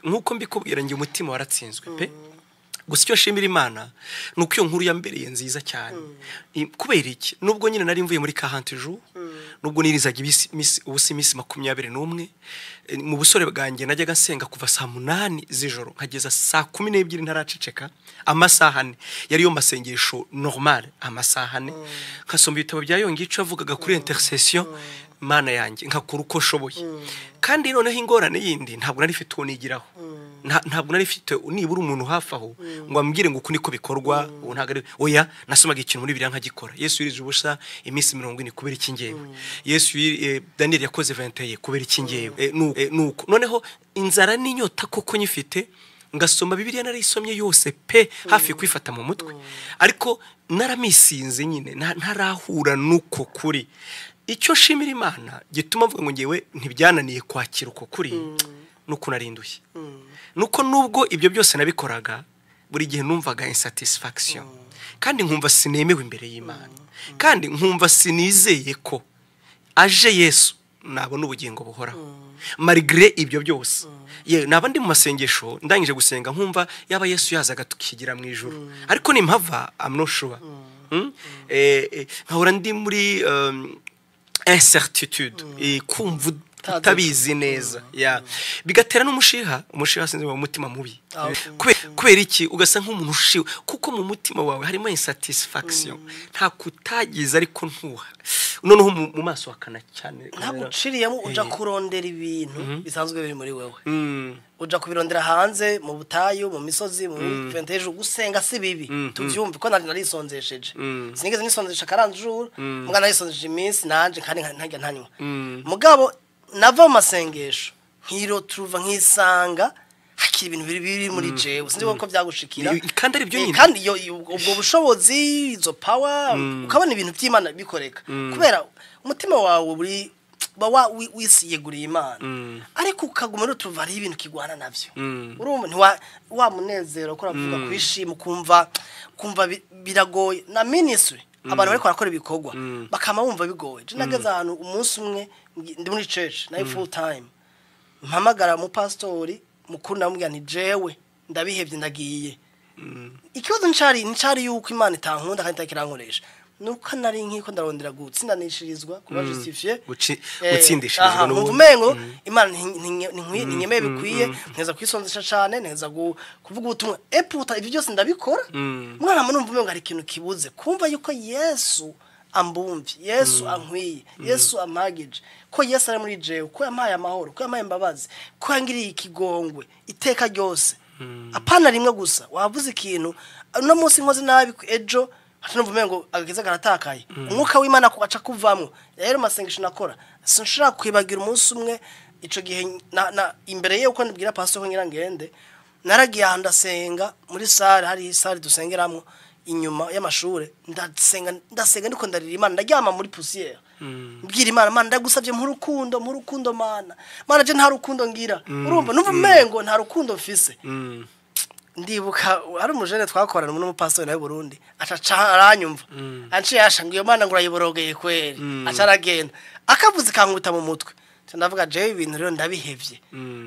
Nk'uko mbikubwira, njye umutima waratsinzwe pe. Gusa icyo nshimira Imana ni uko iyo nkuru yambereye nziza cyane. Kubera iki? Nubwo nyine nari mvuye muri 40 jours, nubwo nirizaga ubusa iminsi 21, mu busore bwanjye najyaga nsenga kuva saa 8 z'ijoro nkageza saa 12 ntaraceceka, amasaha 4 yari yo masengesho normal, amasaha 4, nkasoma ibitabo bya Yonggi Cho yavugaga kuri intercession. Mana yanjye, nkakora uko nshoboye. Kandi noneho ingorane yindi, ntabwo nari mfite uwo nigiraho. Ntabwo nari mfite nibura umuntu hafi aho ngo ambwire ngo uku niko bikorwa, ubu ntabwo ari oya. Nasomaga ikintu muri Bibiliya nkagikora. Yesu yirije ubusa iminsi 40, kubera iki ngewe? Yesu Daniel yakoze 21, kubera iki ngewe? Nuko noneho inzara n'inyota koko nyifite, ngasoma Bibiliya, narayisomye yose pe, hafi kwifata mu mutwe, ariko naramisinze nyine, ntarahura n'uko kuri. Icyo nshimira Imana gituma mvuga ngo ngewe ntibyananiye kwakira uko kuri, nuko narinduye, nuko nubwo ibyo byose nabikoraga, buri gihe numvaga insatisfaction, kandi nkumva sinemewe imbere y'Imana, kandi nkumva sinizeye ko aje Yesu nabona ubugingo buhoraho malgré ibyo byose. Ye naba ndi mu masengesho, ndangije gusenga nkumva yaba Yesu yazaga tukigira mu ijuru, ariko nimpava I'm not sure. Nkahora ndi muri incertitude, kumva utabizi neza ya bigatera n'umushiha. Umushiha sinzi, mu mutima mubi. Kubera iki? Ugasa nk'umuntu ushiwe, kuko mu mutima wawe harimo insatisfaction, nta kutagiza, ariko ntuha noneho mu maso hakana cyane. Ntabwo uciriyemo, uja kurondera ibintu bisanzwe biri muri wewe, uja kubirondera hanze mu butayu, mu misozi, mu venteje. Gusenga si bibi, tuvyumve ko nari narisonzesheje. Sinigeze nisonzesha 40 jours, muga narisonzesheje iminsi nanje kandi ntarya ntanywa. Mugabo nava mu masengesho nkiroturuva, nkisanga hakiri ibintu biri muri jewe. Sinzi ko byagushikira. Kandi ari byo nyine. Kandi ubwo bushobozi, izo power, ukabona ibintu by'Imana bikoreka kubera umutima wawe buri ba wisiyeguriye Imana, ariko ukaguma rero tuva hariho ibintu kigwana navyo. Urumva ntiwa wa munezero ko uravuga, kwishima, ukumva biragoye na ministry, abantu bariko barakora ibikorwa bakama bumva bigoye. Je nageze ahantu umunsi umwe ndi muri church nayo full time, mpamagara umupasitori mukuru, ndamubwira nti: "Jewe ndabihevye, ndagiye." Ikibazo ncari yuko Imana itankunda kandi itakirankoresha, nuko nari nkiko ndarondera gutsindanishirizwa, kuba justifié. Gutsindishirizwa n'ubundi. Numva umengo Imana ntinyemeye bikwiye, nteza kwisonzesha cane, nteza kuvuga ubutumwa, eputa ibyo byose ndabikora. Mwana numva umengo hari ikintu kibuze, kumva yuko Yesu ambumvye, Yesu ankwiye, Yesu ampagije, ko Yesu ari muri jewe, ko yampaye amahoro, ko yampaye imbabazi, ko yangiriye ikigongwe iteka ryose, apana rimwe gusa. Wavuze ikintu uno munsi nkoze nabi, ejo haca numva umengo agakiza karatakaye, umwuka w'Imana aca kuvamwo. Rero masengesho nakora, sinshobora kwibagira umunsi umwe ico gihe na imbere ye uko ndibwira pastor ko ngira ngende, naragiye ahantu ndasenga muri salle, hari salle dusengeramwo inyuma y'amashure, ndasenga, ndasenga ndiko ndarira Imana, ndaryama muri poussière, mbwira Imana: "Mana, ndagusabye mu rukundo, mu rukundo, Mana, Mana, je nta rukundo ngira." Urumva numva umengo nta rukundo mfise. Ndibuka hari umujene twakorana n'umupastori nawe Burundi, aca aranyumva anciye yasha ngo: "Iyo Mana ngo urayiborogeye kweri." Aca aragenda akavuze kankubita mu mutwe. Nca ndavuga: "Jewe ibintu rero ndabihevye."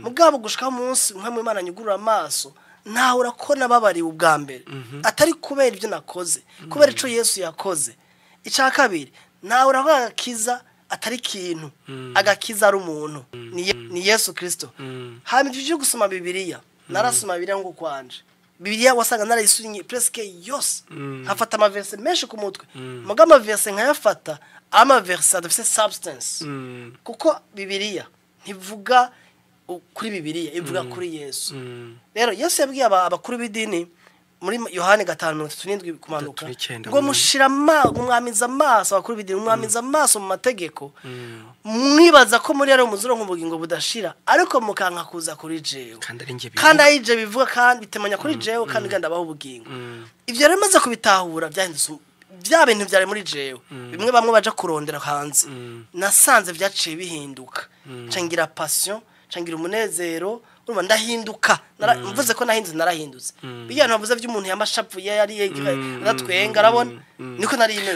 Mugabo gushika umunsi nka mu Imana nyugurura amaso, ntahura ko nababariwe ubwa mbere atari kubera ibyo nakoze, kubera ico Yesu yakoze. Ica kabiri, ntahura ko agakiza atari ikintu, agakiza ari umuntu, ni Yesu Kristo. Hama ivyo byo gusoma Bibiliya, narasoma Bibiliya ngo kwanje Bibiliya wasanga narayisurinye presque yose, nkafata amaverse menshi ku mutwe, muga amaverse nkayafata amaverse adafise substance, kuko Bibiliya ntivuga kuri Bibiliya, ivuga kuri Yesu. Rero Yesu yabwiye abakuru b'idini muri Yohani 5:37 kumanuka 39. Ngo mushira mwamiza amaso, abakuru b'idini, mwamiza amaso mu mategeko, mwibaza ko muri ari umuzuro nk'ubugingo budashira, ariko mukanka kuza kuri jewe. Kandi ari njye kandi ari je bivuga, kandi bitemanya kuri jewe, kandi ganda abaho ubugingo. Ivyo rero maze kubitahura, byahindutse bya bintu byari muri jewe bimwe bamwe baja kurondera hanze. Nasanze byaciye bihinduka, nca ngira passion, nca ngira umunezero. Urumva ndahinduka. Mvuze ko nahindutse, narahindutse. Bijya navuze by'umuntu yamashavuye yari adatwenga, arabona niko nari imeze.